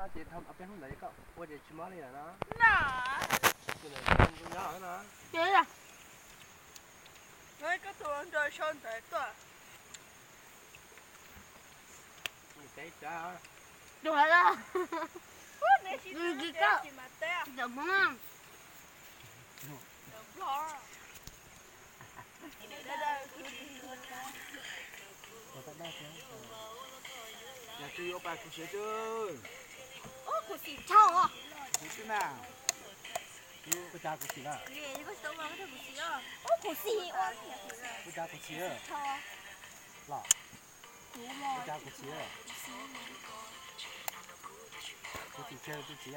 Ces peb hnub ntawd koj ua ces tsis mob li lawm no. Koj tus nrog sau ntawv tuaj. Tus hais los. Tus hmoob. Yog twb yuav pas kuv siav xwb. Kuv xim dhau. Kuv xim na. Kuv cas kuv xim na. Kuv xim. Kuv cas kuv xim. Los. Kuv cas kuv xim. Kuv xim kiag tus txiv.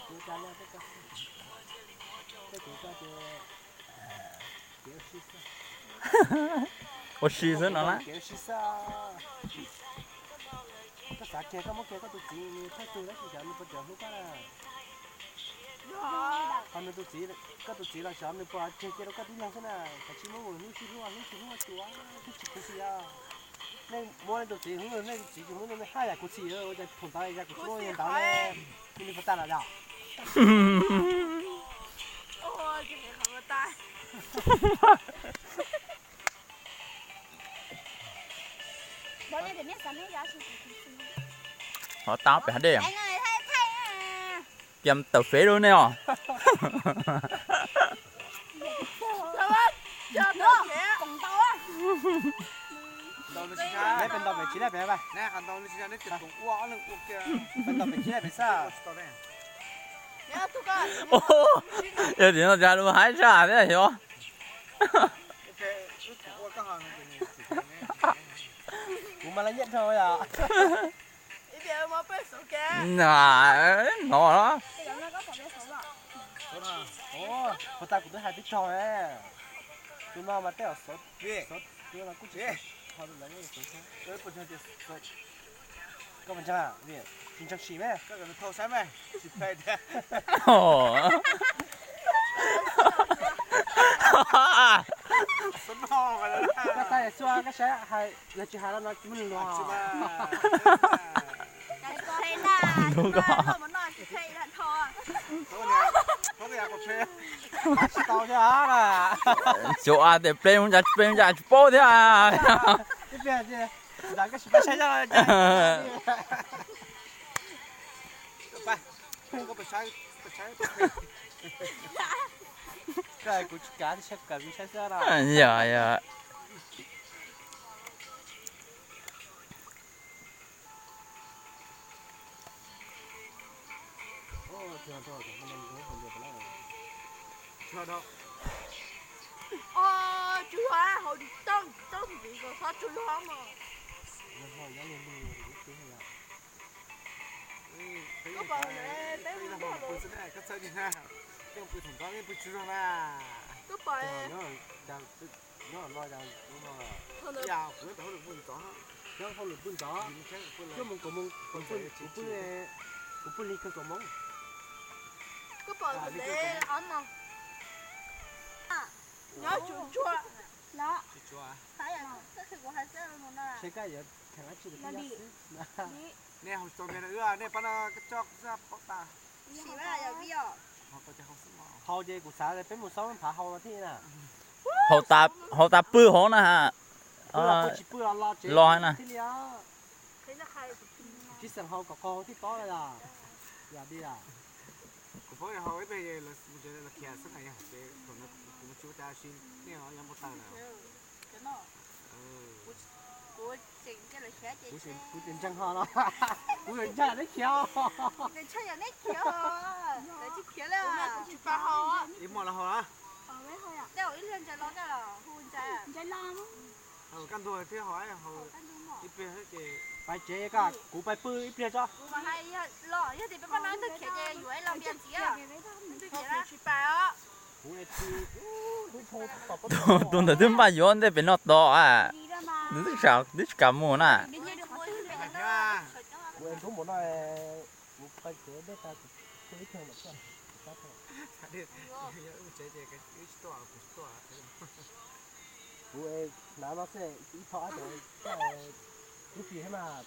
Kuv cas los tej ko. Tej kuv ko ces kev ua si xwb. Ua si xwb no na. Kev ua si xwb. Koj xav kiag koj muab kiag koj tus txiv nws thawj tug tab sis xyov nws puas tseem hlub koj na. Ho nws tus txiv, koj tus txiv los xyov nws puas tseg kiag rau koj tib leeg xwb na. Kav tsij muab mus hlub tsis hlub, hlub tsis hlub tsuav, twb tsis khuv xim os. Nej muab nej tus txiv hlub, nej tus txiv tsis hlub nej, haj yam khuv xim, ua cas thaum ntawd yog kuv tsis hlub ntawd ne, nws puas tag los yog. Ho tau pem hav dej. Kiag tawm fev rau nej os. Peb ntaus pem tsis laij pem, peb ntaus pem tsis laij pem xwb. Yog tim no cas lus haib tshaj thiab xyov. Kuv mas laj nyiaj dhau yom. No, puas tas kuv twb hais peb tsaug, tus no mas tej zaum xov, kuj tsis, koj puas ntseeg, tsis ntseeg sim me. Koj saib xua koj saib hais yog tsis hais los no tsis muaj neeg luag. Tsis tau thiab. Tsuav tes pleb mus cas tsis pleb mus cas tsis paub thiab. Kuv tsis kav, kuv kav kuv saib xwb. Yog, yog. Nyob hauj lwm pw ntxov, nyob hauj lwm pw ntxov, kuv pw li kawg kaum moos. Nej haus tau me na, nej pab no coj xwb paub tas. Haus ces kuv xav peb mus xauj phav haus no thiab na. Haus tas pw hauv na. Pw los pw tsis pw los los tsev los na. Thiaj li os. Tsis xeem haus kom qaug thiaj paub na. Yog li os. Kuv paub haus ib pliag los khiav xwb na, yog ces kuv mus tsis ua cas si, nej nyob npau taws na. Kuv tseem ntseeg ho no. Kuv ntseeg neb khiav. Ib hmo los haus na. Pais tsev, kuv pais pw ib pliag tso. Tus ntawd twb npaj yuav ntej pem no tos, nws twb tsis kam mus na. Kuv es ntub npaum no, kuv pais tsev dej tas, kuv ib pliag mam tuaj. Kuv es hnav no xwb, ib tho ab tawm, ib pliag thiab mas.